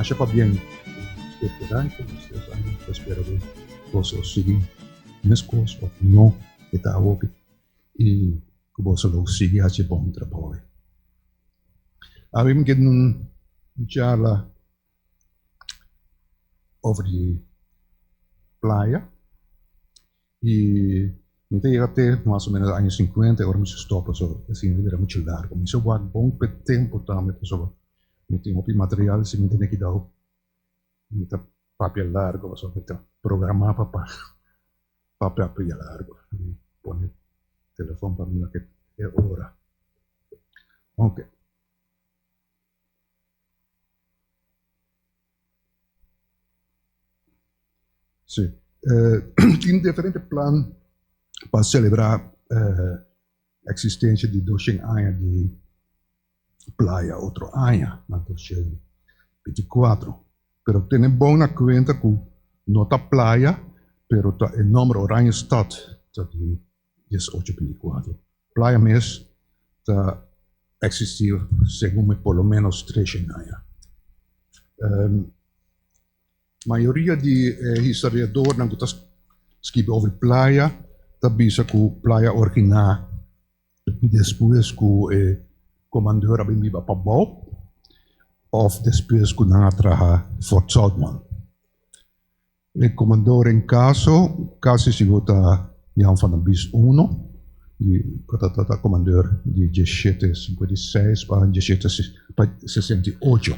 Masha pabien Sterke Rancho, nos ta ta spera ku boso sigui meskos òf mihó ke ta awoki i ku boso lo sigui haci bon trabou. Awe mi ke un charla over di playa i mi ta yega te mas o menos aña sinkuenta ora mi ta stop pasobra asina ta bira muchu largu. Mi sa wak bon p'e tempu tambe pasobra mi tin hopi material si mi tene kidao mi ta papia largu pasobra mi ta programa pa papia largu. Mi pone telefon pa mi wak e ora. Oke. Sí. Tin diferente plan pa selebrá eksistensia di doshen aña di playa otro aña, na 2024. Pero tene bon na kuenta ku no ta playa, pero ta e nòmber Oranjestad ta di 1824. Playa mes ta eksistí segun mi por lo ménos treshen aña. Mayoria di e historiadornan ku ta skibi over playa ta bisa ku playa originá despues ku e komandor a bin biba pabou òf despues ku nan a traha Fort Zoutman. E komandor en kaso kasi sigur ta Jan van der Biest uno, di ku ta ta komandor di diesshete sinkuenta i seis pa diesshete pa sesenta i ocho.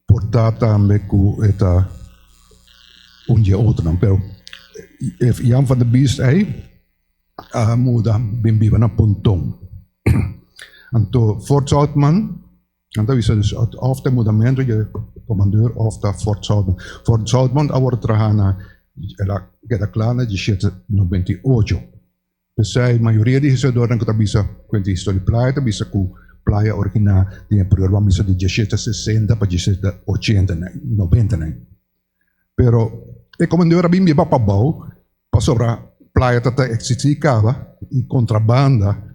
Por ta tambe ku e ta un di e otronan, pero e Jan van der Biest ei a muda bin biba na Ponton. Anto Fort Zoutman Nan ta bisa dus of ta e mudamentu di e komandeur of ta Fort Zoutman. Fort Zoutman a wòrdu traha na, el a keda kla na diesshete nobenta i ocho. P'esei mayoria di historiadornan ku ta bisa kuenta historia di playa ta bisa ku playa a originá den e periodo ban bisa di diesshete sesenta pa diesshete ochenta nobenta nan. Pero e komandeur a bin biba pabou pasobra playa ta ta eksistí kaba i kontrabanda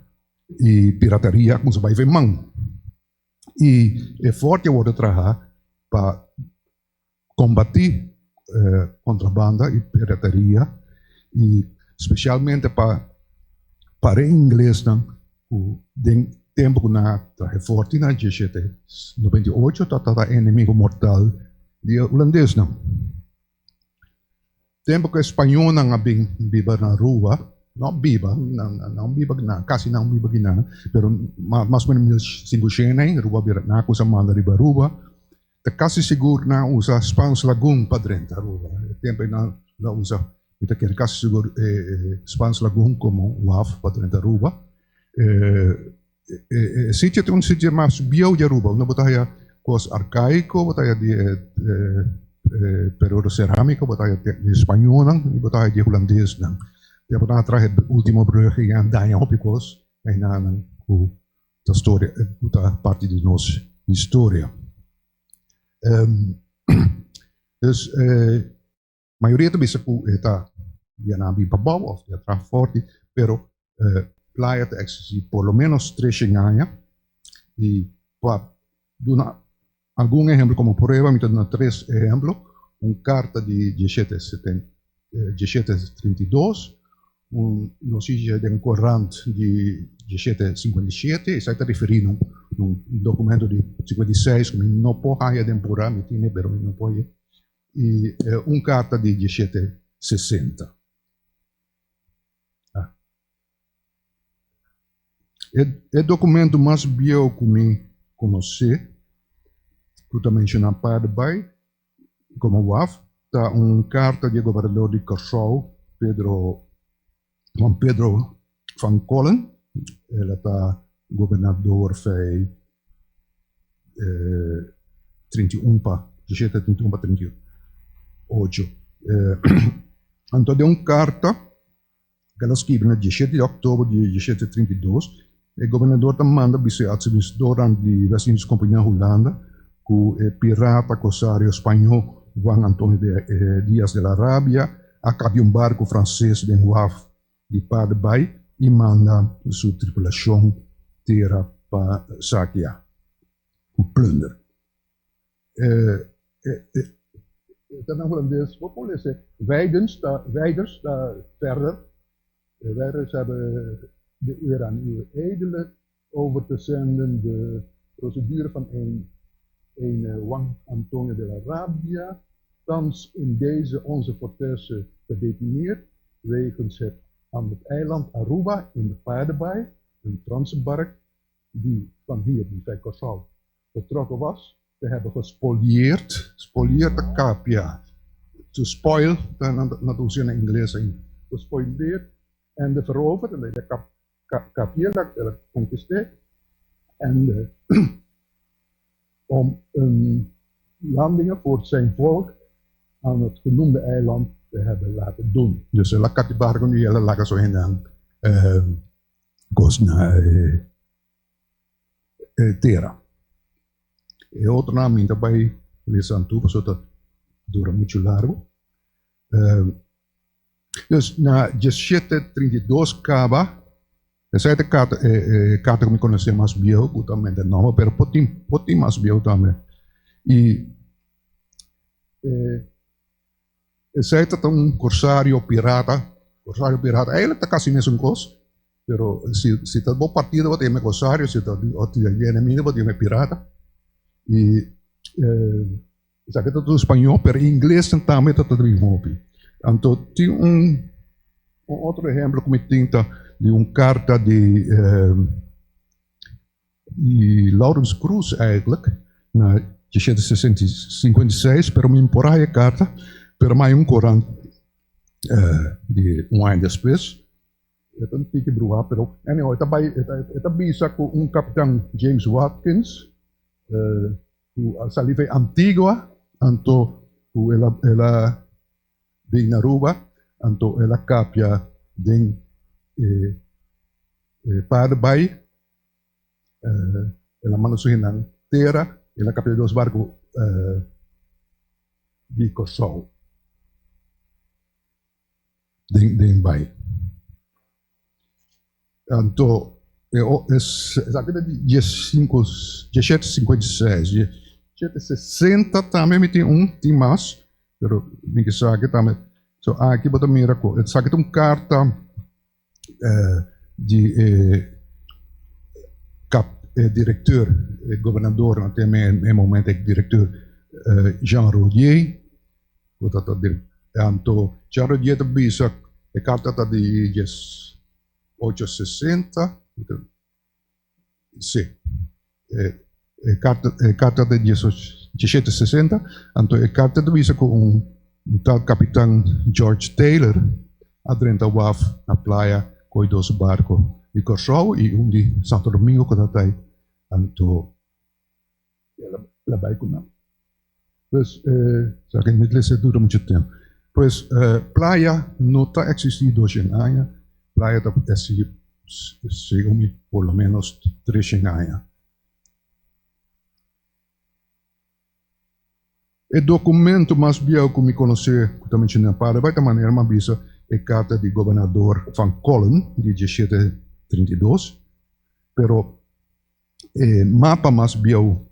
i pirateria a kuminsá bai ven man. I e forte a wòrdu traha pa kombatí kontrabanda i pirateria i spesialmente pa para e inglesnan ku den tempu ku nan a traha e forte na diesshete 98 tabata enemigo mortal di e hulandesnan. Tempu ku e spañónan a bin biba na Aruba, no biba, nan no biba akinan, kasi nan biba akinan, pero mas o menos mil sinkushen ei Aruba a bira, nan a kuminsá manda riba Aruba, ta kasi sigur nan a usa Spaans Lagoon pa drenta Aruba. E tempu ei nan a usa, mi ta kere kasi sigur Spaans Lagoon komo waf pa drenta Aruba. E sitio ta un sitio mas bieu di Aruba, unda bo ta haya kos arkaiko, bo ta haya di e periodo seramiko, bo ta haya di e spañolnan i bo ta haya di e hulandesnan. Tempu nan a traha e ultimo brug i a daña hopi kos einanan ku ta storia, ku ta parti di nos historia. Dus Mayoria ta bisa ku e ta dia nan a bin pabou òf dia traha fòrti, pero playa ta eksistí por lo ménos treshen aña i pa duna algun ehempel komo prueba mi ta duna tres ehempel, un karta di dieshete 1732, un notisia den korant di 1757, esaki ta referí na un dokumento di 56 ku mi no por haya den purá, mi tene pero mi no por haya. i un karta di dieshete sesenta. E dokumento mas bieu ku mi konosé ku ta menshoná Paardenbaai komo waf ta un karta di e gobernador di Kòrsou, Pedro Juan Pedro van Collen. El a ta gobernador fei 31 pa 17, 31 pa 38. Anto den un karta ku el a skibi na 17 di òktober di 1732, e gobernador ta manda bisa e atministradornan di West Indies Company na Hulanda ku e pirata korsario spañó Juan Antonio de Diaz de la Rabia a kapia un barku franses den waf di Paardenbaai i manda su tripulashon tera pa sakia ku plunder. E ta na hulandes, bo por lesa Weidens ta Weiders ta verder. De Weiders hebben de eer aan uw edele over te zenden de procedure van een een Juan Antonio de la Rabia, thans in deze onze fortesse gedetineerd, wegens het aan het eiland Aruba in de Paardenbaai, een Franse bark die van hier, die bij Curaçao, vertrokken was, te hebben gespolieerd, spolieerd ta kapia, to spoil, ta nan ta usa na ingles ain, gespolieerd en de veroverd, en de kap, kapia, el a konkist'é, en de om een landingen voor zijn volk aan het genoemde eiland te hebben laten doen. Dus el a kapia barco i el a laga su hendenan kos na e tera. E otronan mi ta bai lesa anto pasobra ta dura muchu largu. Dus na diesshete trinta i dos kaba, esei ta karta e karta ku mi konosé mas bieu ku ta menta nòmber pero por tin por tin mas bieu tambe. I esei ta un korsario pirata, korsario pirata eigentlik ta kasi mesun kos pero si si ta bo partido bo ta yama e korsario si ta di enemigo bo ta yama e pirata i Esaki ta tur spañó, pero inglesnan tambe ta ta bin hopi. Anto tin un un otro ehemplo ku mi tin ta di un karta di di Laurens Kroes eigenlijk na diesshete sesenta i sinkuenta i seis, pero mi por haya e karta, pero mi haya un korant di un aña despues. E ta un tiki bruha, pero anyhow e ta bai e ta bisa ku un kapitan James Watkins ku a sali for Antigua anto ku el a el a bin na Aruba anto el a kapia den e e Paardenbaai el a manda su hendenan tera el a kapia dos barco di Kòrsou. Den den bai. Anto e o esaki ta di diesinku diesshete sinkuenta i seis diesshete sesenta tambe mi tin un tin mas pero mi ke sa aki tambe so aki bo ta mira ku esaki ta un karta di e kap e direkteur e gobernador na te e momento e direkteur Jean Rodier ku ta ta anto Jean Rodier ta bisa e karta ta di dies ocho sesenta si e karta e karta ta di dies dieshete sesenta anto e karta ta bisa ku un tal kapitan George Taylor a drenta waf na playa koe dos barko di Kòrsou i un di Santo Domingo ku ta tai anto El a bai ku nan. Pues, esaki mi lesa dura muchu tempu. Pues, playa no ta eksistí doshen aña, playa ta eksistí segun mi por lo menos treshen aña. E dokumento mas bieu ku mi konosé ku ta menshoná Paraguay ta manera mi a bisa e karta di gobernador Van Collen di diesshete 32, pero E mapa mas bieu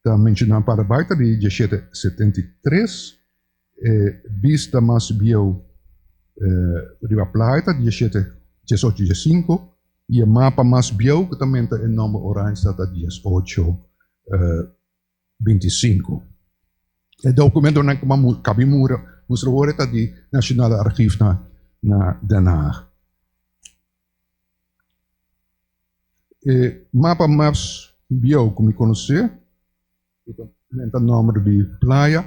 ta menshoná Paraguay ta di diesshete 73, e bista mas bieu riba playa ta diesshete diesocho diesinku i e mapa mas bieu ku ta menta e nòmber Oranjestad ta diesocho 25. E dokumentonan ku mi a kabi mustra awor ta di Nationale Archief na Den Haag. E mapa mas bieu ku mi konosé, ku ta menta nòmber di playa,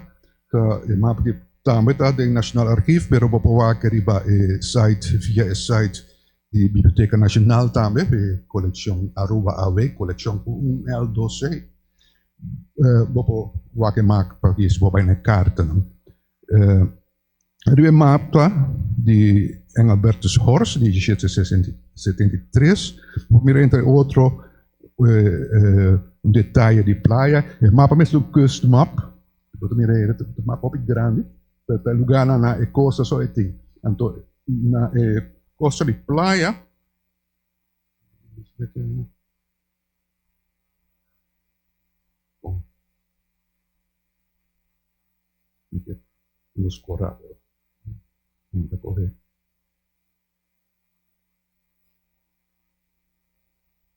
ta e mapa ki tambe ta den Nationaal Archief, pero bo por wak riba e site, via e site di Biblioteka Nashonal tambe, e kolekshon Aruba AW, kolekshon ku un L dos C. Bo por wak e mapa aki si bo bai na e kartanan. Riba e mapa di Engelbertus Horst di diesshete setenta i tres bo mira entre otro un detaye di playa. E mapa mes ta un kustmap, bo ta mira ta un mapa hopi grandi, ta lugarnan na e kosta so e tin. Anto na e kosta di playa. Lus kora pero mi ta kohe.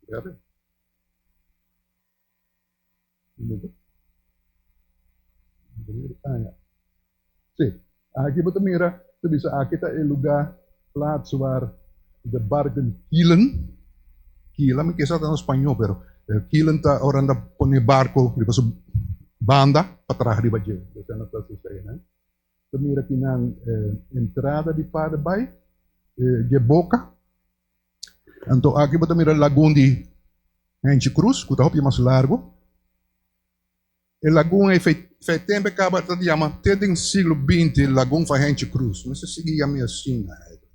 Berde. Sí, aki bo ta mira, ta bisa aki ta e lugá, plaats waar de barken kielen. Kila mi kisa ta na spañó pero kielen ta ora nan ta pone barko riba su banda pa traha riba dje. Esei nan ta hasi esei nan. Ta mira kinan entrada di Paardenbaai dje boka. Anto aki bo ta mira lagun di Henchi Cruz ku ta hopi mas largu. E lagun ei fei tempu e kaba ta yama te den siglo binti lagun van Henchi Cruz. Mester sigui yam'é asina eigenlijk.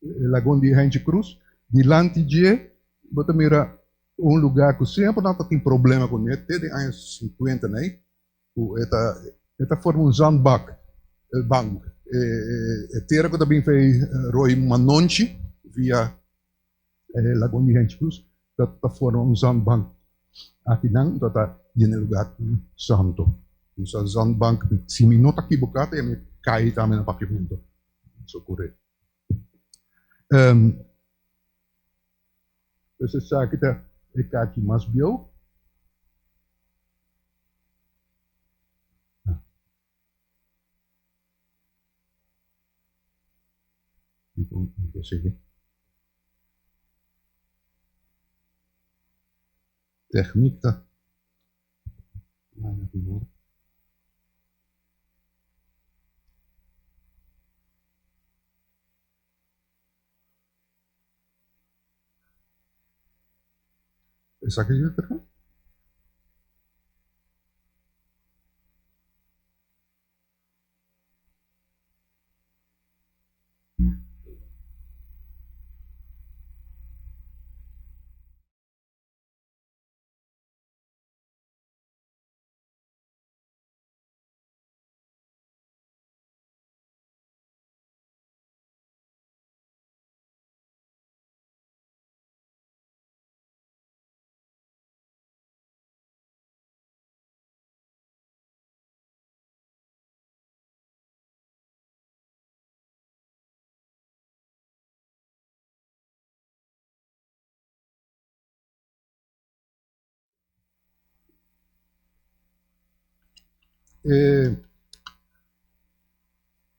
E lagun di Henchi Cruz. Dilanti dje bo ta mira un lugar ku semper nan ta tin problema kuné te den aña sinkuenta nei. Ku e ta e ta forma un zandbak, bank. E e tera ku ta bin fei Rooi Manonchi via e lagun di Henchi Cruz ta ta forma un zandbank. Akinan ta ta yena e lugar ku santo. Un zandbank, si mi no ta kiboká ta yama e kai tambe na papiamento. Socoré. Pues esaki ta e kachi mas bieu. Techniek ta. Esaki si ta traha?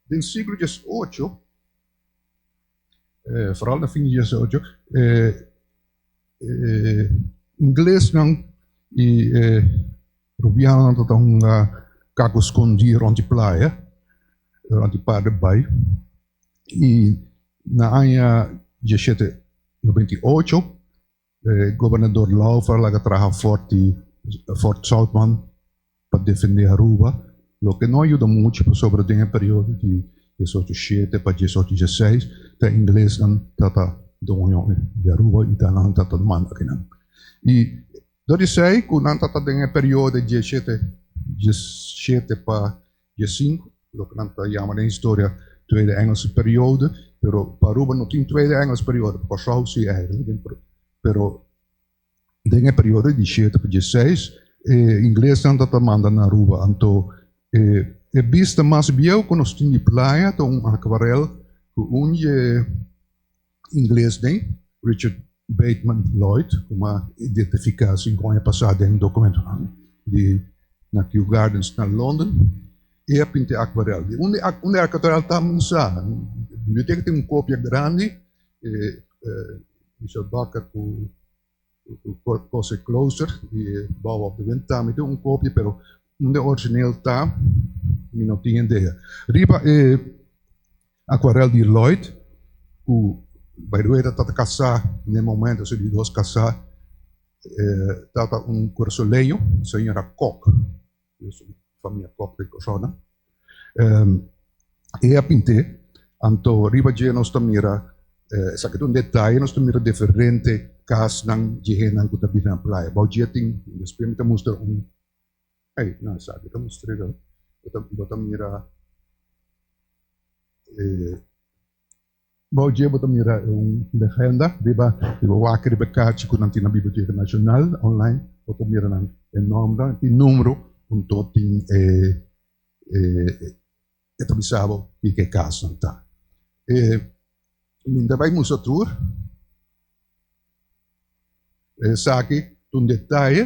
Den siglo diesocho, foral na fin di diesocho, e inglesnan i e rubianonan tabata hunga kako skondí rònt di playa, rònt di Paardenbaai. I na aña dieshete noventa i ocho E gobernador Lauffer laga traha fort di Fort Zoutman pa defende Aruba, loke no a yuda mucho pasobra den e periodo di diesocho shete pa diesocho dieseis ta inglesnan tata doño di Aruba y ta nan tata manda akinan. Y dor di esey cu nan tata den e periodo dieshete diesshete pa diesinku, loke nan ta yama den historia Tweede Engelse Periode, pero pa Aruba no tin Tweede Engelse Periode, pa Kòrsou si eigenlijk, pero den e periodo di shete pa dieseis e inglesnan ta ta manda na Aruba, anto e bista mas bieu ku nos tin di playa ta un akwarel ku un dje ingles den, Richard Bateman Lloyd, ku a identifiká sinku aña pasá den dokumentonan di na Kew Gardens na London, e a pinta e akwarel. Di unda e akwarel ta mi sa. Biblioteka tin un kopia grandi, Michel Bakker ku Kose Klooster di Bouw op de Wind tambe tin un kopia, pero unda e origineel ta mi no tin idea. Riba e Aquarel di Lloyd ku by the way ta tata kasá na e momento su di dos kasá tata un kurasoleño señora Kok famia Kok di Kòrsou nan e a pint'é anto riba dje nos ta mira esaki ta un detaye nos ta mira diferente kasnan dje hendenan ku ta bira na playa bou dje tin despues mi ta mustra un Ey, no esaki ta mustr'é lo. Bo ta, bo ta mira e bou dje bo ta mira un legenda riba riba wak riba e kachi ku nan tin na Biblioteka Nashonal online bo ta mira nan e nòmber, tin numero hunto tin e e. E ta bisa bo kiko e kasnan ta. E mi ta bai mustra tur esaki ta un detaye,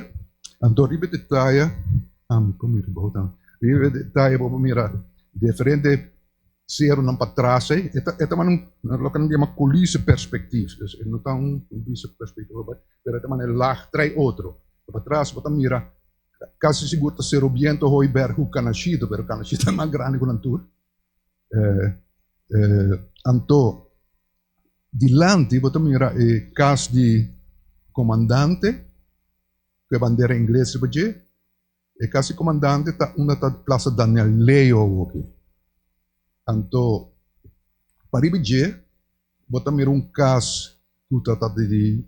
anto riba e detaye, ami por mira bo tambe, riba e detaye bo por mira diferente seronan patras ei, e ta e ta manera un loke nan ta yama kulise perspectief, dus e no ta un kulise perspectief pero e ta manera lag trae otro, patras bo ta mira Casi sigur ta Cerro Biento, Hooiberg cu Canashito, pero Canashito ta mas grandi cu nan tur. Anto dilanti bo ta mira e cas di comandante cu e bandera ingles riba dje. E cas di comandante ta unda ta Plaza Daniel Leo awoki. Anto pariba dje bo ta mira un cas cu ta di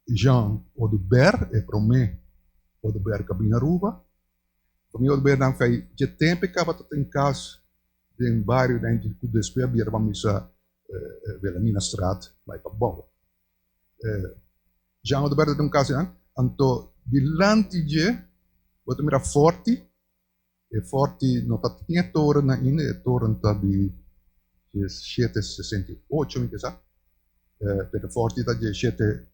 Jean Oduber, e promé Oduber ku a bini Aruba. Promé Oduber nan fei dje tempu e kaba ta tin kas den bario den ku despues a bira pa misa Wilhelminastraat bai pa bou. Jean Oduber ta tin un kas einan, anto dilanti dje bo ta mira Forti. E forti no ta tin e toren ainda, e toren ta di diesshete sesenta i ocho mi kisa, pero e forti ta diesshete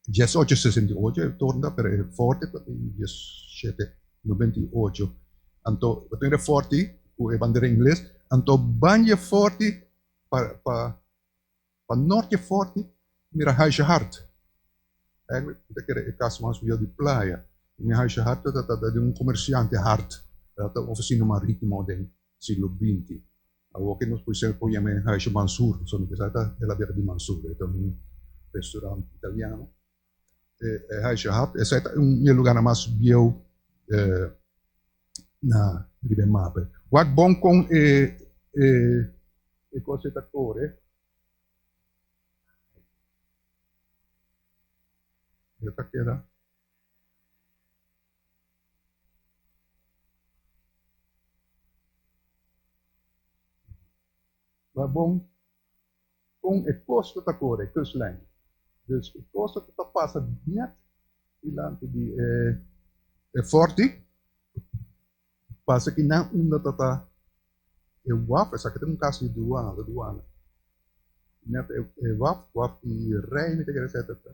diesocho sesenta i ocho e toren ta, pero e forti ta di diesshete noventa i ocho. Anto bo tin e forti ku e bandera ingles, anto ban di e forti pa pa. Pa norte forti mira Huisje Hart. Eigenlijk mi ta kere e kas mas bieu di playa. Mi Huisje Hart ta ta di un komersiante Hart. Ta ta ofisina maritimo den siglo binti. Awor ke nos por ser por yama e Huisje Mansur. So mi kisa ta el a bira di Mansur. E ta un restaurant italiano. E Huisje Hart esei ta un di e lugarnan mas bieu na riba e mapa. Wak bon kon e e kos ei ta kore. E ta keda. Wak bon kon e kosta ta kore, e kustlijn. Dus e kosta ta pasa net dilanti di e forti. Pasa ki nan unda ta ta e waf, esaki ta un kas di duana, ta duana. Net e waf, waf di rei mi ta kere esei ta ta.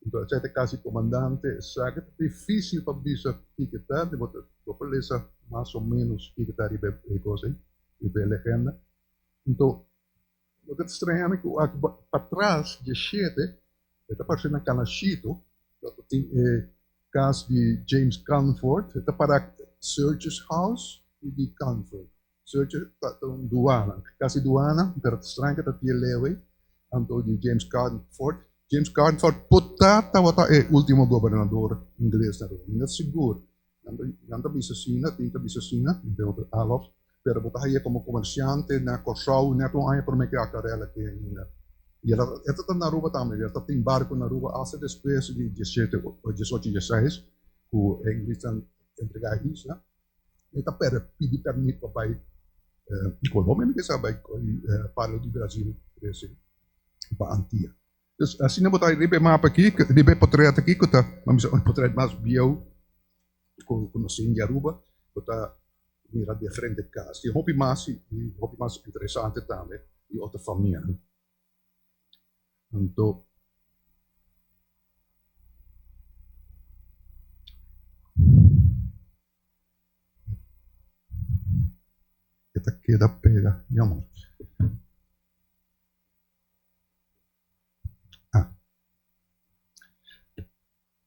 Enton esei ta kas di komandante, esaki ta difisil pa bisa kiko ta, bo ta bo por lesa mas o menos kiko ta riba e kos ei, riba e legenda. Enton Loke ta straña mi ku aki patras djeshete e ta parse na Canashito ta tin e kas di James Canford e ta para Searchers House i di Canford Searcher ta un duana kas di duana pero ta straña ke ta tin e leu ei anto di James Canford James Canford por ta tabata e ultimo gobernador ingles na Aruba mi no ta sigur. Nan ta bisa asina, tin ta bisa asina, entre otro Alof, pero bo ta haye komo komersiante na Kòrsou nèt un aña promé ku e Akarela ke ainda. I el a ta na Aruba tambe, el ta tin barku na Aruba asta despues di diesshete o diesocho diesseis ku e inglisnan entregá e isla. E ta pèrdè pidi pèrmit pa bai Colombia mi ke sa bai Palo di Brasil trese pa Antia. Dus asina bo ta riba e mapa aki, riba e potret aki ku ta, bo bisa un potret mas bieu ku nos tin di Aruba, bo ta mira diferente kas. Tin hopi mas i hopi mas interesante tambe di otro famianan. Anto. E ta keda pega, jammer.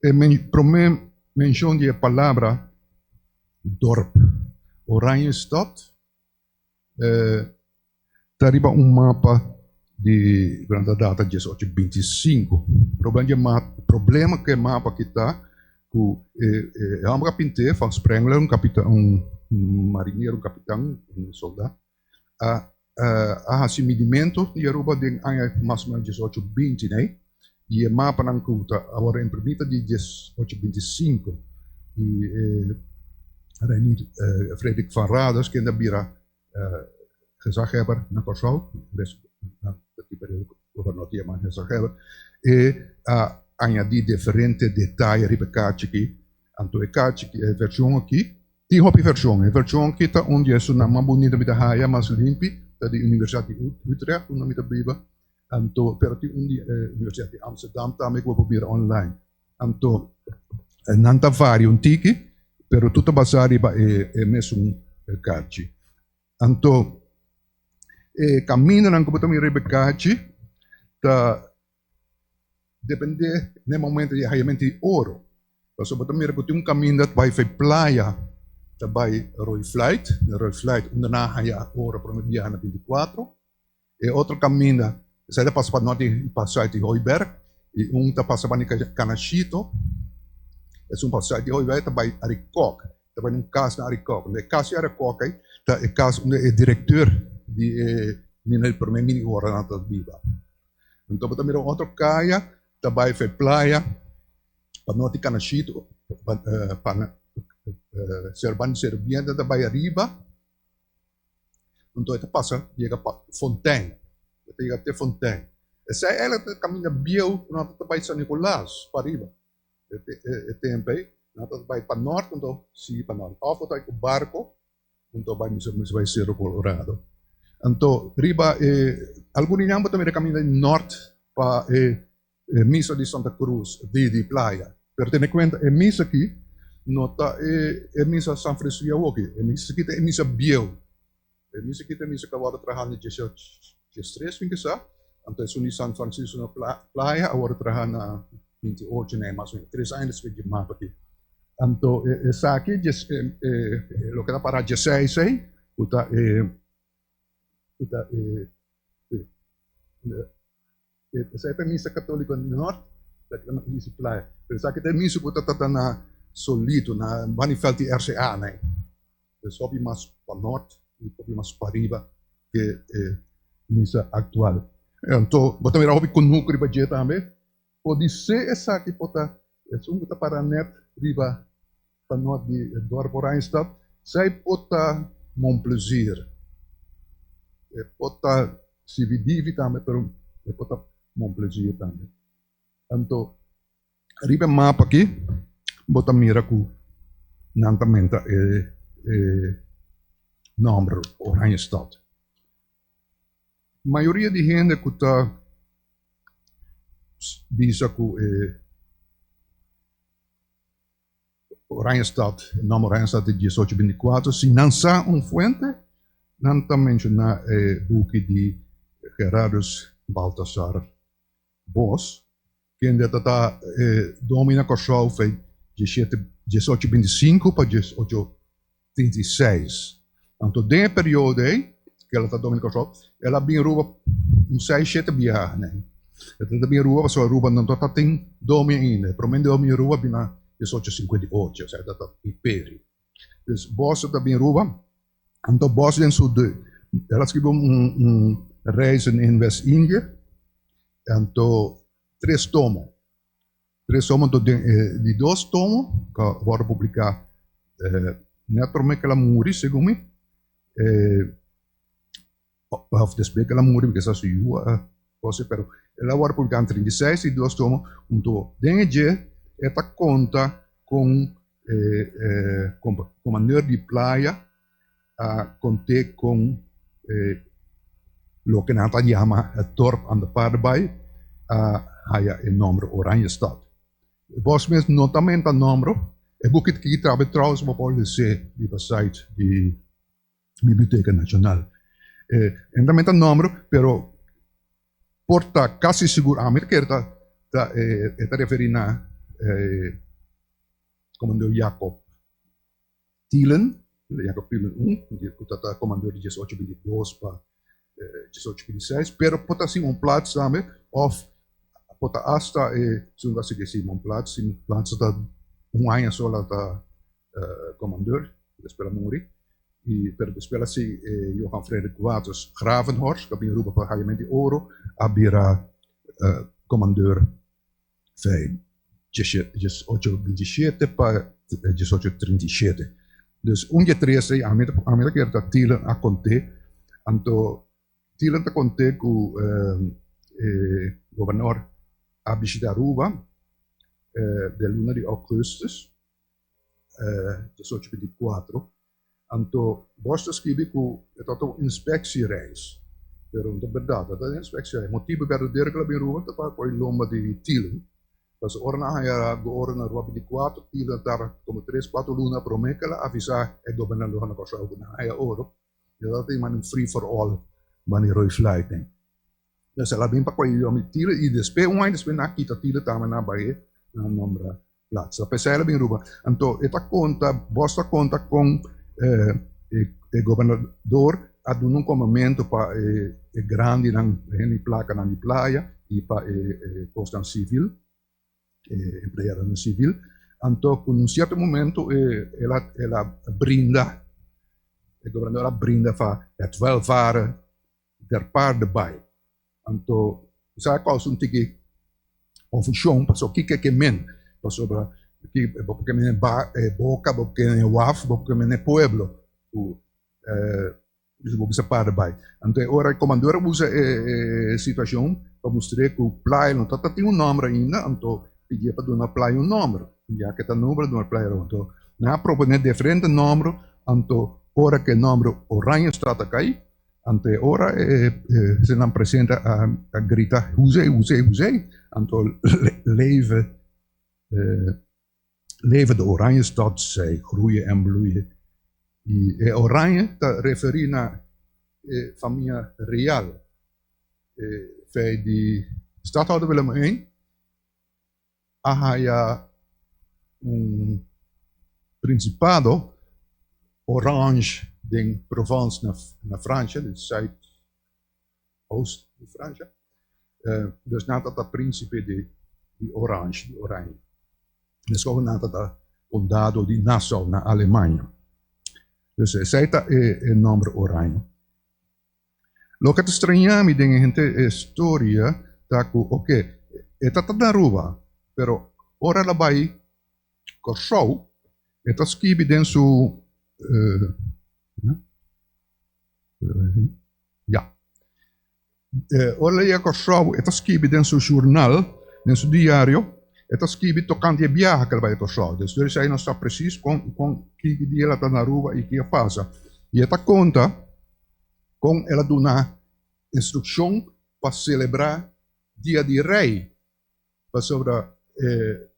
E promé menshon di e palabra dorp, Oranjestad, ta riba un mapa di durante data diesocho binti sinku. Problema ku e mapa aki ta ku e hòmber a pint'é, Van Sprengler, un kapitan, un marinero, un kapitan, un soldá, a a hasi midimentu di Aruba den aña mas o menos diesocho binti nei y e mapanan cu ta awor imprimi ta di diesocho binti sinku y e Reinier Frederik van Raders kende a bira gezaghebber na Kòrsou na di periodo gobernador ta yama gezaghebber e a añadi diferente detaye riba e kachi aki anto e kachi e version aki. Tin hopi vershon. E vershon aki ta un di esunnan mas bunita mi ta haya, mas limpi, ta di Universidat di Utrecht unda mi ta biba. Anto, pero tin un di Universidat di Amsterdam tambe ku bo por bira online. Anto, nan ta varia un tiki, pero tur ta basá riba e mesun karchi. Anto, e kamindanan ku bo ta mira riba e karchi ta depende na e momento di hayamento di oro. Pasobra bo ta mira ku tin un kaminda ta bai for e playa ta bai Rooi Fluit, na Rooi Fluit unda nan a haya oro prome biaha na 24. E otro kaminda esei ta pasa pa nort di pa sùit di Hooiberg i un ta pasa pa Kanashito. Esun pa sùit di Hooiberg ta bai Arikok, ta bai na un kas na Arikok. E kas di Arikok ei ta e kas unda e direkteur di e mina di prome mina di oro nan ta biba. Anto bo ta mira un otro kaya ta bai for e playa pa nort di Kanashito pa Serban di Serbiente ta bai ariba. Anto e ta pasa yega pa Fontein. E ta yega te Fontein. Esei eigenlijk ta kaminda bieu ku nan ta bai San Nicolas pa riba. E tempu ei nan ta bai pa nort anto sigui pa nort. Òf bo ta bai ku barko anto bai mester bai Cerro Colorado. Anto riba e algun di nan bo ta mira kaminda di nort pa e E misa di Santa Cruz di di Playa. Pero tene cuenta e misa aki no ta e e misa San Francisco di awoki. E misa aki ta e misa bieu. E misa aki ta e misa cu a wordo traha na 1813 mi kisa. Anto esun di San Francisco na Playa a wordo traha na 28 nei mas o menos tres aña despues di e mapa aki. Anto esaki loke ta para dieseis ei cu ta e cu ta e Esei ta misa católico di nort, esaki ta misa di playa. Pero esaki ta e misa cu ta ta na Solito, na Banifeld di RCA nei. Dus hopi mas pa nort y hopi mas pariba ke e misa actual. Anto bo ta mira hopi cunucu riba dje tambe. Podisé esaki por ta esun ku ta para nèt riba panòt di e dòrp Oranjestad, esei por ta Mon Plaisir. E por ta Sividivi tambe, pero e por ta Mon Plaisir tambe. Anto riba e mapa aki bo ta mira ku nan ta menta e nòmber Oranjestad. Mayoria di hende ku ta bisa ku e Oranjestad, e nòmber Oranjestad di diesocho binti kuater, si nan sa un fuente, nan ta menshoná e buki di Gerardus Balthasar Bos, kende ta ta e domi na Kòrsou fei diesshete, diesocho binti sinku pa diesocho trinta i seis. Anto den e periodo ei ku el a ta domi na Kòrsou, el a bin Aruba un seis, shete biaha. E ta bin Aruba pasobra Aruba no ta tin domi ainda. E promé domi di Aruba a bin na diesocho sinkuenta i ocho, osea ta ta imperio. Dus Bos ta bin Aruba, anto Bos den su de, el a skibi un un Reizen in West-Indië, anto tres tomo, tres tomo, anto den e di dos tomo ku a wòrdu publiká nèt promé ku el a muri segun mi, òf despues ku el a muri mi kisa su yu a kose pero el a wòrdu publiká na 36 i dos tomo anto den e dje e ta konta kon e komandeur di playa a kont'é kon loke nan ta yama het dorp aan de Paardenbaai a haya e nòmber Oranjestad. Bos mes no ta menta nòmber, e buki aki tambe trouwens bo por les'é riba site di Biblioteca Nacional. E ta menta nomber, pero por ta casi sigur, ami ta kere ta ta e ta referi na Comandeur Jacob Tielen, Jacob Tielen un, cu ta ta comandeur di diesocho binti dos pa diesocho binti seis, pero por ta Simon Plats tambe of por ta hasta e esun cu a sigui Simon Plats, Simon Plats ta un aña so la ta comandeur, despues a muri, y pero despues a sigui e Johan Frederik Waters Gravenhorst, cu a bin Aruba pa haya di oro, a bira comandeur fei 1827 pa 1837. Dus un di e tres ei, ami ta kere ta Tielen a conte, anto Tielen ta conte cu e gobernador a bishita Aruba den luna di augustus. 1824. Anto Bosch ta skibi ku e tabata un inspectiereis, pero no ta berdad, e tabata un inspectiereis. Motibu berdadero ku el a bin Aruba ta pa kohe lomba di Tielen. Pasobra ora nan a haña oro na Aruba 24, Tielen a tarda komo tres, kuater luna promé ku el a avisá e gobernador na Kòrsou ku nan a haña oro. E tabata tin un free for all banda Rooi Fluit. Pues el a bin pa kohe lomba di Tielen i despues un aña despues nan a kita Tielen tambe nan a bai nan a nombra Plaats. P'esei el a bin Aruba. Anto e ta konta, Bos ta konta kon e gobernador a duna un komamentu pa e grandinan, e hende di plakanan di playa i pa e kosnan sivil, e empleadonan sivil. Anto ku un sierto momento el a el a brinda, e gobernador a brinda pa het welvaren der paardenbaai. Anto esaki a kousa un tiki konfushon pasobra kiko e ke men, pasobra bo por ke men e boka, bo por ke men e waf, bo por ke men e pueblo ku bo bisa paardenbaai. Anto e ora e komandor a usa e situashon pa mustr'é ku playa no ta tin un nòmber ainda, anto pidié pa duna playa un nòmber, ya ke ta nòmber duna playa un nòmber. Anto nan a proponé diferente nòmber, anto ora ku e nòmber Oranjestraat a kai, Anto e ora e esnan presente a grita, Huzé, huzé, huzé! Anto leve, leve de Oranjestad, zij groeien en bloeien. I e Oranje ta referí na e famia real, e fei di Stadhouder Willem I. A haya un principado Orange den Provence na Francia, den zuid oost di Francia. Dus nan tabata principe di Orange, di Oranje. Mescos nan tabata condado di Nassau na Alemania. Dus esey ta e nomber Oranje. Loke ta straña mi den e henter e storia ta ku oke e ta ta na Aruba pero ora el a bai Kòrsou e ta skibi den su ya ora el a yega Kòrsou e ta skibi den su shurnal den su diario e ta skibi tokante e biaha ku el a bai Kòrsou despues di esei nos sa presis kon kon ki dia el a ta na Aruba i ki a pasa i e ta konta. Kon el a duna instrukshon pa selebrá Dia di Rei? Pasobra e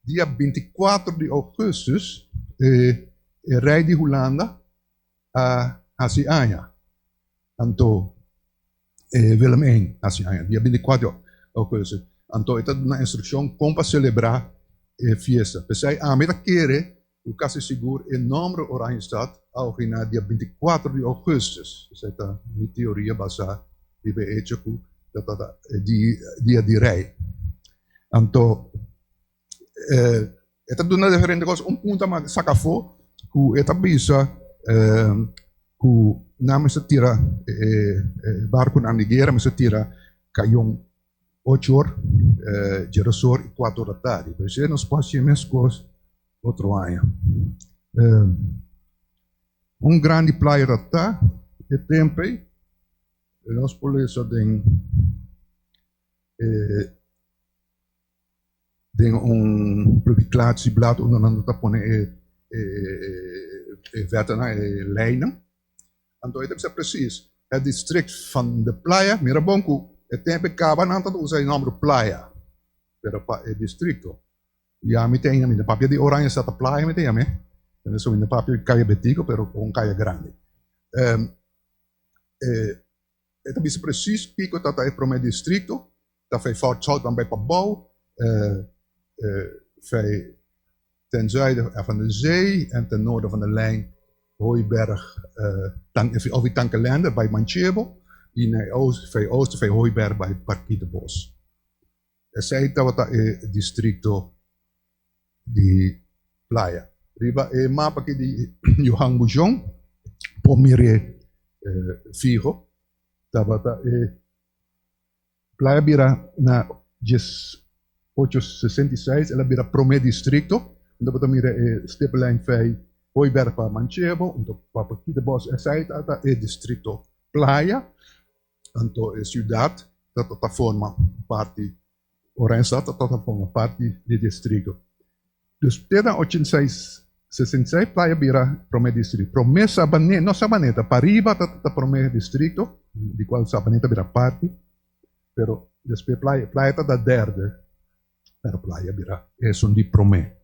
dia 24 di ougùstùs e rei di Hulanda a hasi aña. Anto e Willem I hasi aña dia 24 di ougùstùs. Anto e ta duna instrukshon kon pa selebrá e fiesta. P'esei ami ta kere Ku kasi sigur e nòmber Oranjestad a originá dia 24 di ougùstùs. Esei ta mi teoria basá riba e echo ku ta trata di dia di rei. Anto e ta duna diferente kos. Un punto a saka afó ku e ta bisa ku nan mester tira e barkunan di guera mester tira kayon ocho or, djeros or i kuater or atardi. P'esei nos por hasi e mes kos otro aña. Un grandi playa ta ta e tempu ei, nos por lesa den den un publicatieblad unda nan ta pone e wetnan, e leynan. Anto e ta bisa precies, het district van de Playa, mira bon cu e tempo e caba nan ta usa e nomber Playa, pero pa e districto. Ya mi ta mi ta papia di Oranjestad ta Playa mi ta yam'e, mi ta papia di Caya Betico pero un caya grandi. E ta bisa precies kico ta ta e prome districto, ta fei Fort Zoutman bai pabou, fei ten zuiden van de zee en ten noorden van de lijn Hooiberg of di Tankelender bai Manchebo y na e oost fei oosten fei Hooiberg bai Parkietenbos. Esei tabata e districto di Playa. Riba e mapa aki di Johan Bujon por mir'é fiho tabata e Playa bira na 1866 el a bira prome districto unda bo ta mira e stippellijn fei Hooiberg pa Manchebo unto pa Parkietenbos esei ta e districto Playa anto e ciudad ta ta forma parti Oranjestad ta ta forma parti di e districto. Dus te na 86. 66 Playa bira promé distrito. Promé Sabaneta, no Sabaneta, pariba ta ta promé distrito, di cual Sabaneta bira parti, pero despues Playa, Playa ta ta derde, pero Playa bira esun di promé.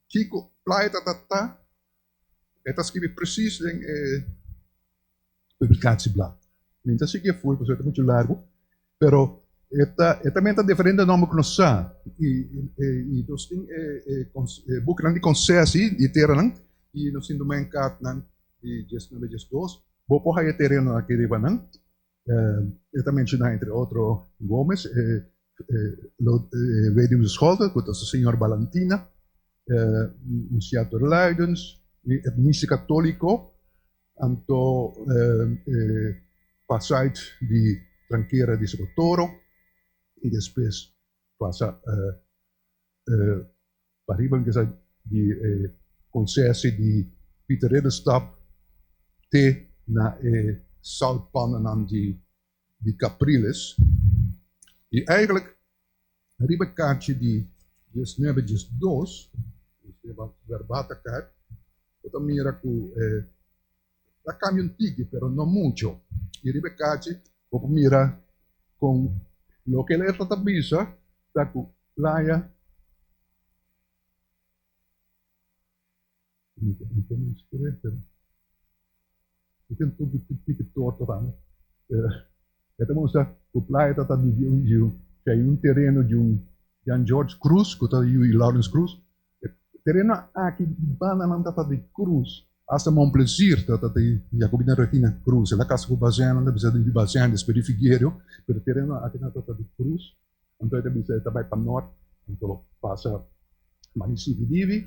Kiko Playa ta ta ta? E ta skibi precies den e publicatieblad. Mi ta sigui e full pasobra e ta mucho largo, pero e ta e ta menta diferente nomber ku nos sa i i nos tin e e bukinan di konsesi di teranan i nos tin domainkaartnan di diesnuebe diesdos. Bo por haya terenonan aki riba nan. E ta menciona entre otro Gomez, e weduwe Scholte, cu ta su señor Balantina, un cierto Luidens, e misa catolico, anto e pasait di trankera di Socotoro y despues pasa Pariba mi kesa di e konsesi di Pieter Ridderstap te na e zoutpannennan di di Capriles. I eigenlijk riba e kaartje di diesnuebe diesdos, dus riba Werbata kaart, bo ta mira ku e ta kambia un tiki pero no mucho. I riba e kaartje bo por mira kon loke el ta bisa ta ku Playa E ta mustra ku playa ta ta di un di un tereno di un Jan George Cruz ku ta yu di Lawrence Cruz. E tereno aki di bandanan ta ta di Cruz hasta Mon Plaisir ta ta di Jacobina Regina Cruz. El a kasa ku Bazian nan ta bisa di Bazian despues di Figuerio pero e tereno aki ta ta di Cruz. Anto e ta bisa e ta bai pa nort, anto pasa mani Sividivi,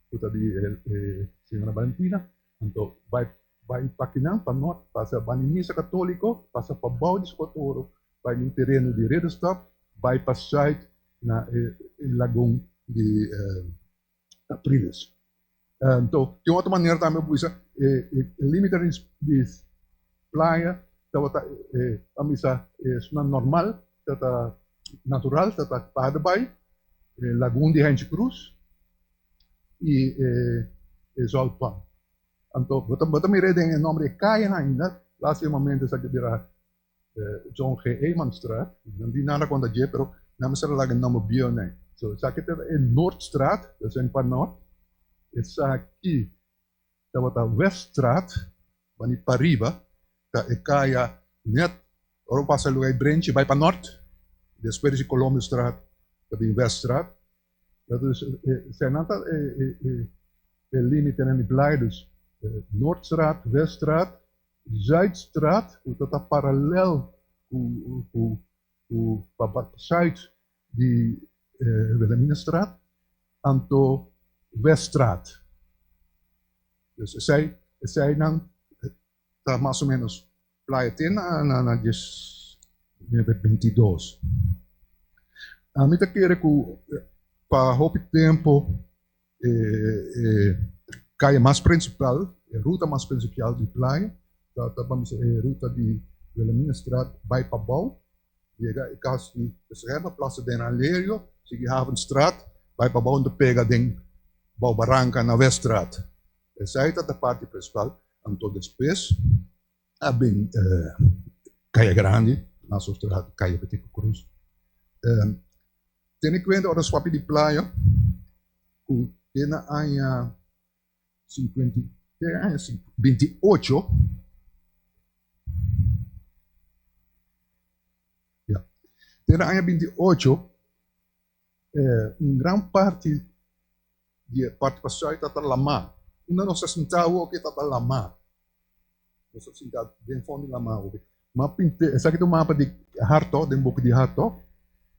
ku ta di e señora Valentina, anto bai bai pa kinan pa nort, pasa bani misa katoliko, pasa pabou di Sokotoro, bai den tereno di Ridderstap, bai pa sùit na e lagun di Apriles. Anto tin otro manera tambe bo bisa e limite di playa tabata e a bisa esnan normal tabata natural tabata Paardenbaai, e lagun di Hentje Cruz y e Zoutpan. Anto bo ta mira den e nomber di e kayanan ainda lastimamente esaki a bira John G. Emanstraat, nan tin nada kontra dje, pero nan mester a laga e nomber bieu nei. So esaki ta e Noordstraat, ta esei pa nort. Esaki tabata Weststraat, bani pariba ta e kaya net ora bo pasa luga e Brenchi bai pa nort, despues di Colombiostraat ta bin Weststraat. Dus esei nan ta e limitenan di Blai, dus Noordstraat, Weststraat, Zuidstraat ku ta ta paralel ku ku ku pa zuid di Wilhelminastraat anto Weststraat. Dus esei eseinan ta mas o menos playa te na na dies nuebe bintidos. Ami ta kere ku pa hopi tempo E kaya mas prinsipal, e ruta mas prinsipal di playa ta ta ban bisa e ruta di Wilhelminastraat bai pabou, yega e kas di Beschermer, Plaza den Alerio, sigui Havenstraat bai pabou anto pega den bou Baranka na Weststraat. Esei ta ta parti prinsipal. Anto despues a bin Kaya Grandi, Nassaustraat, Kaya Betico Croes. Tene kuenta ora swapi di playa ku te na aña sinkuenta i te aña binti ocho ya te na aña binti ocho un gran parti di e parti pa sùit tabata lamá. Unda nos ta sinta awoki tabata lamá. Nos ta sinta den fondo di lamá awoki. M'a pint'é, esaki ta un mapa di Hartog, den buki di Hartog,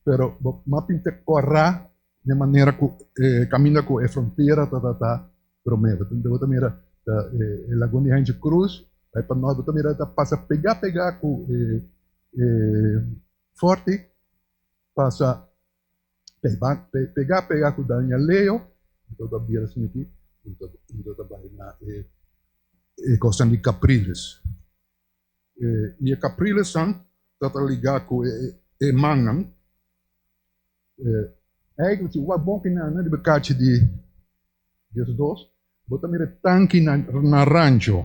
pero m'a pint'é kòrá den manera ku e kaminda ku e frontera ta ta promé. Bo ta mira ta e lagun di Hentje Cruz, bai pa nòrt, bo ta mira ta pasa pegá pegá ku e fòrti, pasa Pegá pegá ku Daniel Leo, anto ta bira asina aki, anto ta bai na e kosnan di Capriles. I e Caprilesnan ta ta ligá ku e mannan. Eigenlijk si wak bon kinan riba kachi di 12, bo ta mira e tanki na rancho.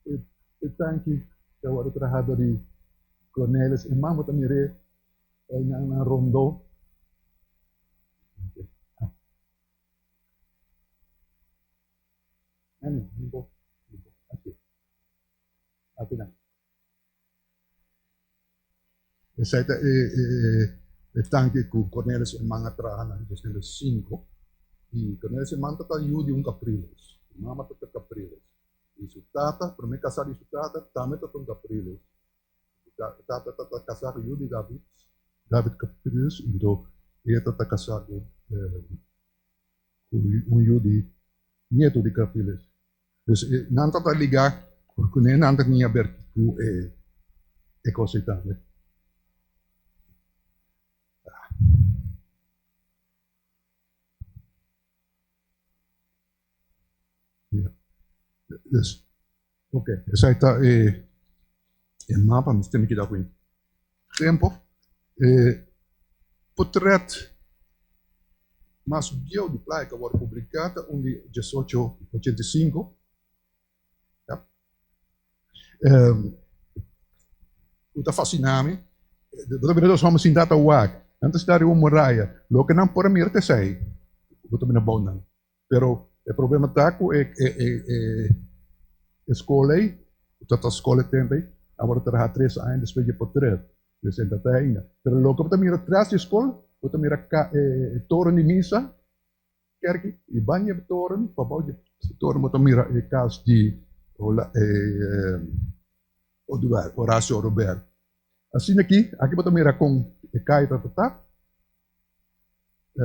E tanki ta wòrdu traha dor di Cornelis Eman, bo ta mir'é einan na rondó. Esei ta e tanki ku Cornelis Eman a traha na 2005. I Cornelis Eman ta yu di un Capriles. Su mama ta Capriles. I su tata, promé kasá di su tata, tambe ta un Capriles. Su tata ta kasá ku yu di David, David Capriles, anto e ta kasá ku un yu di nieto di Capriles. Dus nan ta ta ligá kuné nan ta tin haber ku e kos ei tambe. Dus oke esei ta e mapa mi tene keda ku tempo. E potret mas bieu di playa ku a wòrdu publiká ta un di 1885. Ku ta fasiná mi, bo ta mira dos hòmber sintá ta wak, nan ta sinta riba un muraya, loke nan por a mira ta esei ku ta bini abou nan. Pero e problema ta ku e skol ei, ku ta ta skol e tempu ei, a wòrdu traha tres aña despues di e potret, dus e ta ta ainda. Pero loke bo ta mira tras di e skol, bo ta mira e toren di misa, kerki, i ban di e toren, pabou di e toren bo ta mira e kas di Oduber, Horacio Oduber. Asina aki, aki bo ta mira kon e kai ta ta,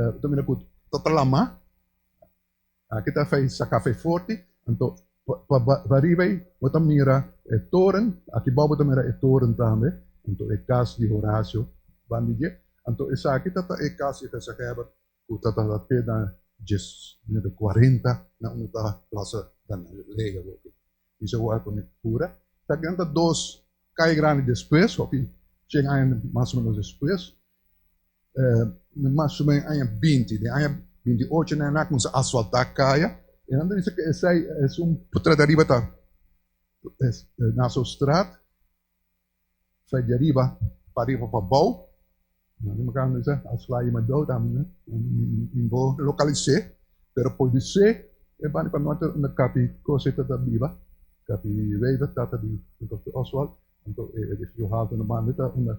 bo ta mira ku ta ta lama, aki ta fei saka fei forti, anto pa pariba ei bo ta mira e toren, aki bou bo ta mira e toren tambe, anto e kas di Horacio banda di dje, anto esaki ta ta e kas di Gezaghebber ku ta ta te na djes nuebe kuarenta na unda ta Plaza Danaley awoki. Bisa wak ku mi pura. Ta nan ta dos kai grandi despues, hopi shen aña mas o menos despues, mas o menos aña 20, den aña 28 nan a kuminsá asfaltá kaya, i nan ta bisa ku esei esun potret ariba ta Nassaustraat. Sai di ariba pa ariba pa bou. Nan di makan bisa a sla ima dood ami no mi bo lokalis'é pero podisé e banda pa norte unda kapi kos ta ta biba kapi Wever tata di dokter Oswald anto e edifisio haltu na banda ta unda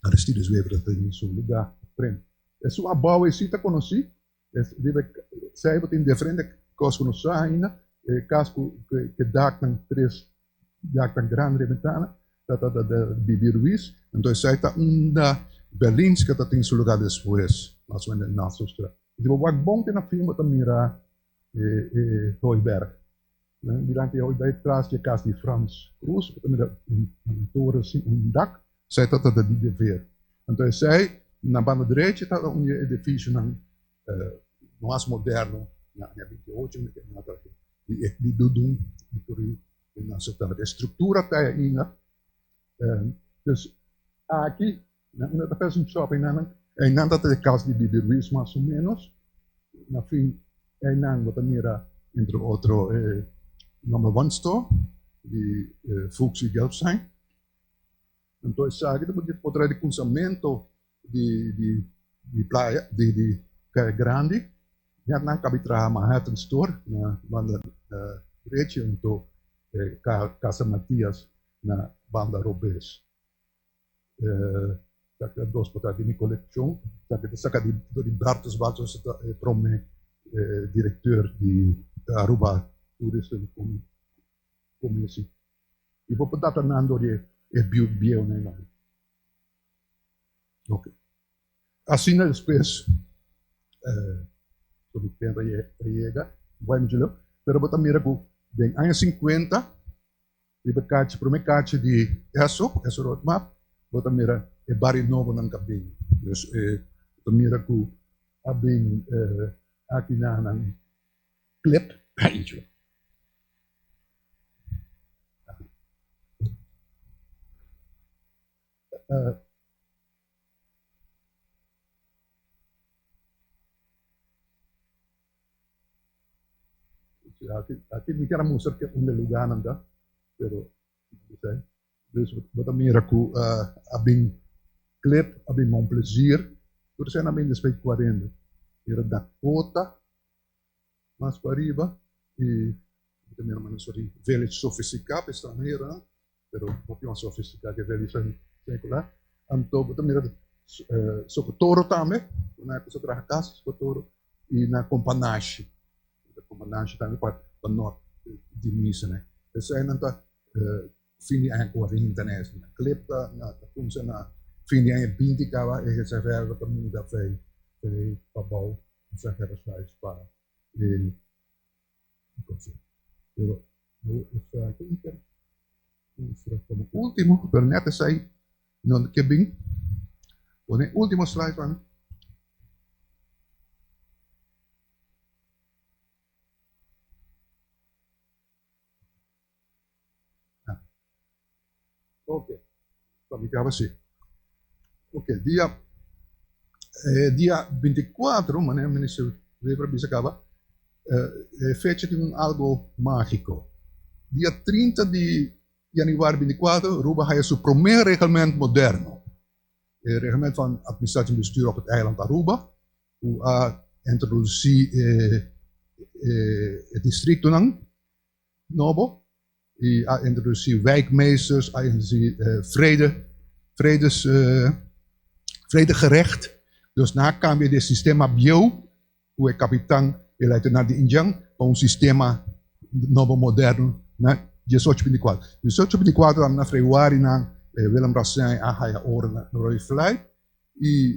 Aristides Wever ta tin su lugá prende. Esun abou ei si ta konosí. Riba e sei bo tin diferente kos ku no sa ainda. E kas ku e daknan tres daknan grandi riba bentana ta ta ta Bibi Ruiz. Anto esei ta unda Berlinska ta tin su luga despues, mas o menos den Nassaustraat. Si bo wak bon te na fin bo ta mira e Hooiberg. Dilanti e Hooiberg tras di e kas di Frans Cruz bo ta mira un toren sin un dak. Esei ta ta di dever. Anto esei na banda derechi ta un di e edificionan mas moderno na aña 28 di Dudun di Turi den nan sector. E structura ta ainda. Dus aki na unda ta pes un shopping nan einan ta e cas di Bibi Ruiz mas o menos. Na fin einan bo ta mira entre otro e Number One Store di Fuchs y Gelbstein. Anto esaki ta por trae di kunsamentu di di playa di di kaya grandi. Net nan kabi traha Manhattan Store na banda derechi anto Casa Matias na banda robes. Esaki ta dos por trae di mi kolekshon. Esaki ta saka di dor di Bertus Bertus ta e prome direkteur di Aruba Tourism Commissie. I bo por data nan dor di e biu bieunan ei. Ok. Asina despues so mi tempo a yega, bai muchu leu, pero bo ta mira ku den aña sinkuenta riba kachi, prome kachi di Esso, Esso Road Map, bo ta mira e bario nobonan ku a bin. Dus bo ta mira ku a bin aki na nan Klip Angel. Aki, aki mi kier a mustra ke unda e lugarnan ta, pero Dus bo ta mira ku a bin Klip, a bin Mon Plezier, tur esei nan a bin despues di kuarenta. Mira Dakota mas pariba i bo ta mira manera sort di village sofisticá pa e stranheronan, pero hopi mas sofisticá ku e village sekular. Anto bo ta mira Sokotoro tambe, ku nan a kuminsá traha kas Sokotoro i na Kompanashi. Kompanashi tambe pa nort di misa. Eseinan ta fin di aña kuarenta na esnan. Klip ta na ta kumsa na fin di aña binti kaba e reserva ta muda fei fei pabou Zagerashuis pa e Kòrsou. Pero bo esaki mi kier mustra komo ultimo, pero nèt esei no ke bin. Pone ultimo slide pa mi. Ok, pa mi caba si. Ok, dia eh, dia 24, manera minister Wever a bisa caba, eh, e fecha tin un algo magico. Dia 30 di januari 24, Aruba haya su prome reglement moderno. E reglement van administratie en bestuur op het eiland Aruba, cu a introduci e, e, e districtonan nobo y a introduci wijkmeesters, a introduci vrede, vredes, vredegerecht. Dus nan a cambia di e sistema bieu cu e capitan y luitenant di Indian pa un sistema nobo moderno na diesocho binticuatro. Diesocho binticuatro na februari nan Willem Racijn a haya ora na Rooi Vlei y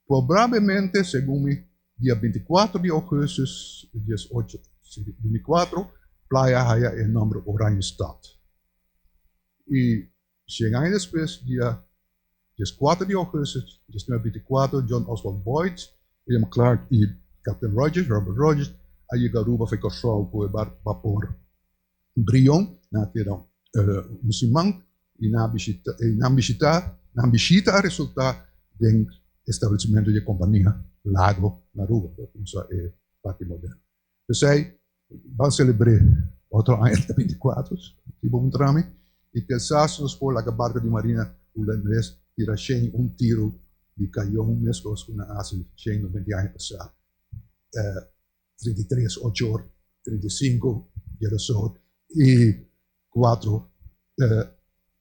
probablemente segun mi Dia 24 di augustus 1824 playa haya e nomber Oranjestad. Y cien aña despues, dia 14 di augustus 1924, John Oswald Boyd, William Clark y Captain Rogers, Robert Rogers, a yega Aruba for Kòrsou ku e bapor Brion. Nan a keda un siman y nan bishita, nan bishita a resulta den establecimentu di e compania Lago na Aruba, ku a kumsa e parti moderno. P'esei ban selebr'é otro aña dia 24, si bo puntra mi, y kisas nos por laga barco di marina hulandes tira shen un tiro di cayon meskos ku nan a hasi shen noventa aña pasá. 33 ocho or, 35 djerason y 4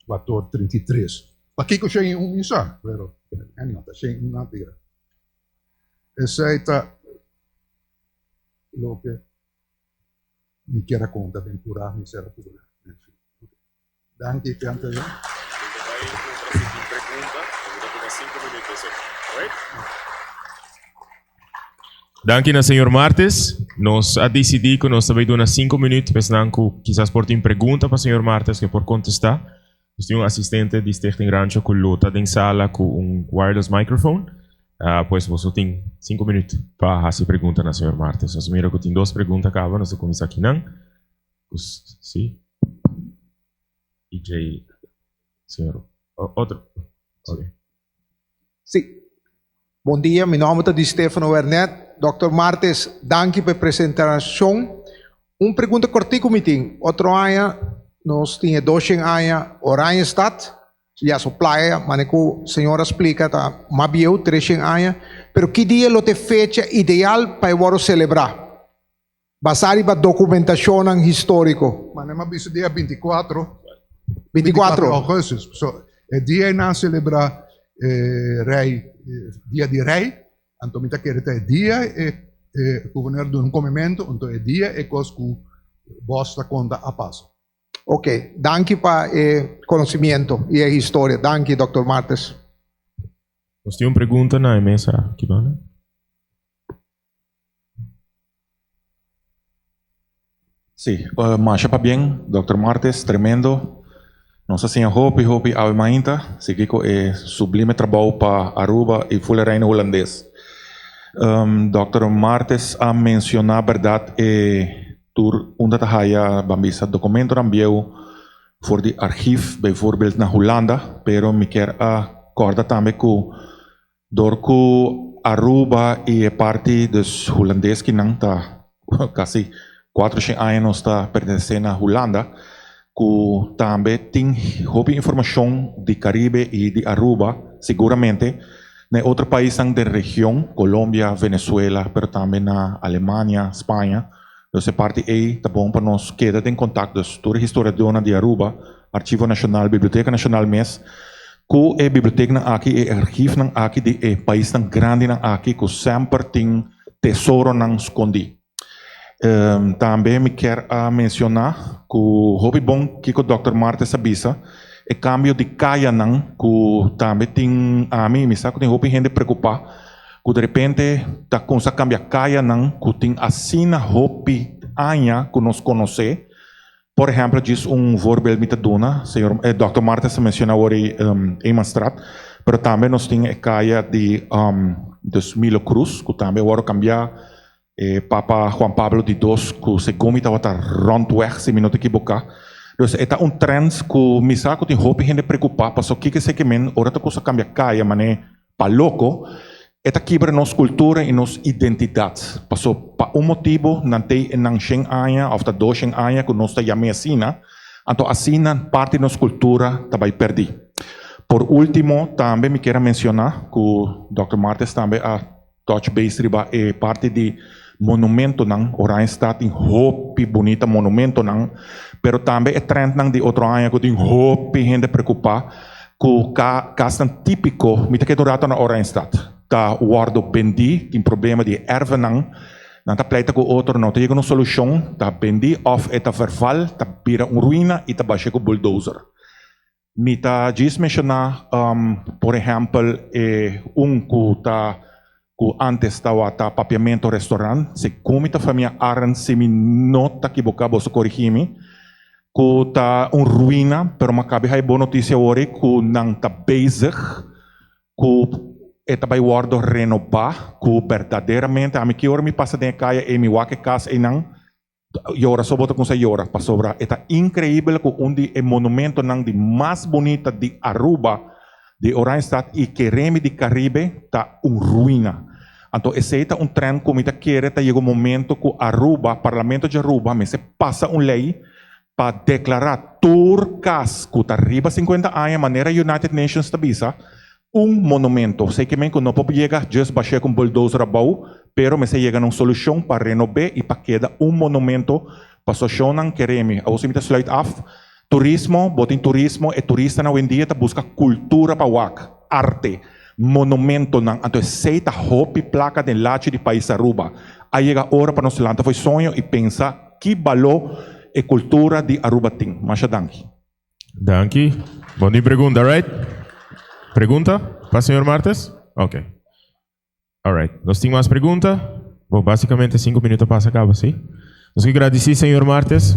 cuatro or 33. Pakiko shen y un mi sa, pero anyhow ta shen y un nan tira. Esey ta loke mi kier a conta den pura mi ser a pura. Danki Piante. Bo ta bai puntra si tin pregunta. Bo ta tuma sinku minuut pa esei. Alright? Danki na señor Martes. Nos a disidí ku nos ta bai duna sinku minuut pa esnan ku kisas por tin pregunta pa señor Martes ku e por kontestá. Nos tin un asistente di Stichting Rancho ku lo ta den sala ku un wireless microphone. Pues boso tin sinku minuut pa hasi pregunta na señor Martes. Nos a mira ku tin dos pregunta kaba. Nos ta kuminsá kinan. Sí. Y djei señor otro. Ok. Sí. Bon dia, mi nomber ta Di Stefano Wernet. Dòkter Martes, danki pa e presentashon. Un pregunta kòrtiku mi tin. Otro aña nos tin e doshen aña Oranjestad, ya su playa, manera ku señor a splika ta mas bieu, treshen aña. Pero ki dia lo ta e fecha ideal pa e wòrdu selebrá? Basá riba dokumentashonnan históriko. Ma nan a bisa dia 24. 24. Augustus. So, e dia ei nan a selebrá e rei, dia di rei, anto mi ta kere ta e dia e e gobernador duna un komementu, anto e dia e kos ku bos ta konta a pasa. Ok, danki pa e konosimiento i e historia. Danki, Dòkter Martes. Nos tin un pregunta na e mesa aki banda. Sí, masha pabien, Dòkter Martes, tremendo. Nos a siña hopi, hopi awe mainta, sigui ku e sublime trabou pa Aruba i ful e Reino Hulandes. Dòkter Martes a menshoná bèrdat e tur unda ta haya, ban bisa, dokumentonan bieu for di archief, bijvoorbeeld na Hulanda, pero mi kier a kòrda tambe ku Dor ku Aruba i e parti dus Hulandes kinan ta kasi 400 aña nos ta pertenesé na Hulanda, ku tambe tin hopi informashon di Karibe i di Aruba, siguramente na e otro paisnan den region, Colombia, Venezuela, pero tambe na Alemania, Spaña. Dus e parti ei ta bon pa nos keda den kontakto, dus tur e historiadónan di Aruba, Archivo Nashonal, Biblioteka Nashonal mes, ku e biblioteknan aki, e archivnan aki di e paisnan grandinan aki ku semper tin tesoronan skondí. Tambe mi kier a menciona cu hopi bon kico Dòkter Martes a bisa, e cambio di cayanan cu tambe tin ami, mi sa cu tin hopi hende preocupa cu de repente ta cuminsa cambia cayanan cu tin asina hopi aña cu nos conoce. Por ehempel, djis un voorbeeld mi ta duna, señor Dòkter Martes a menciona awor e Emanstraat, pero tambe nos tin e caya di dus Milo Cruz cu tambe a worde cambia. E Papa Juan Pablo di dos ku segun mi tabata rondweg si mi no ta ekiboká. Dus e ta un trend ku mi sa ku tin hopi hende preokupá paso kiko esei ke men ora ta kos a kambia kaya manera pa loko e ta kibra nos kultura i nos identidat. Paso pa un motibu nan tei e nan shen aña òf ta dos shen aña ku nos ta yam'é asina, anto asina parti di nos kultura ta bai pèrdí. Por último tambe mi kier a menshoná ku Dòkter Martes tambe a Touch base riba e parti di monumentonan. Oranjestad tin hopi bunita monumentonan, pero tambe e trendnan di otro aña ku tin hopi hende preokupá ku kasnan típiko, mi ta keda un rato na Oranjestad, ta wòrdu bendí, tin problema di e ervenan, nan ta pleita ku otro, no ta yega na un solushon, ta bendí òf e ta verval, ta bira un ruina i ta basha ku bulldozer. Mi ta djis menshoná, por ehèmpel, e un ku ta ku ántes tawata Papiamento Restaurant, segun mi ta famia Arends, si mi no ta kiboká boso korigí mi, ku ta un ruina, pero mi a kabi haña bon notisia awor ei ku nan ta bezig ku e ta bai wòrdu renobá, ku berdaderamente ami ki ora mi pasa den e kaya ei mi wak e kas einan, Yora so bo ta cuminsa yora pasobra e ta increibel cu un di e monumentonan di mas bunita di Aruba, di Oranjestad y Keremi di Caribe ta un ruina. Anto esey ta un trend cu mi ta kere ta yega un momento cu Aruba, Parlamento di Aruba mester pasa un ley pa declara tur cas cu ta riba 50 aña manera United Nations ta bisa, Un monumento. Esei ke men ku no por yega just bash'é ku un bulldozer abou, pero mester yega na un solushon pa renob'é i pa keda un monumento pa soshonnan keremi. Awor si mi ta sluit af, turismo, bo tin turismo, e turistanan awendia ta buska kultura pa wak, arte, monumentonan, anto esei ta hopi plaka den lachi di pais Aruba. A yega ora pa nos lanta for e soño i pensa ki baló e kultura di Aruba tin. Masha danki. Danki. Bon di pregunta, right? Pregunta pa señor Martes? Ok. Alright. Nos tin mas pregunta? Bo, basicamente 5 minuto pasa caba, sí? Nos ke gradisi señor Martes.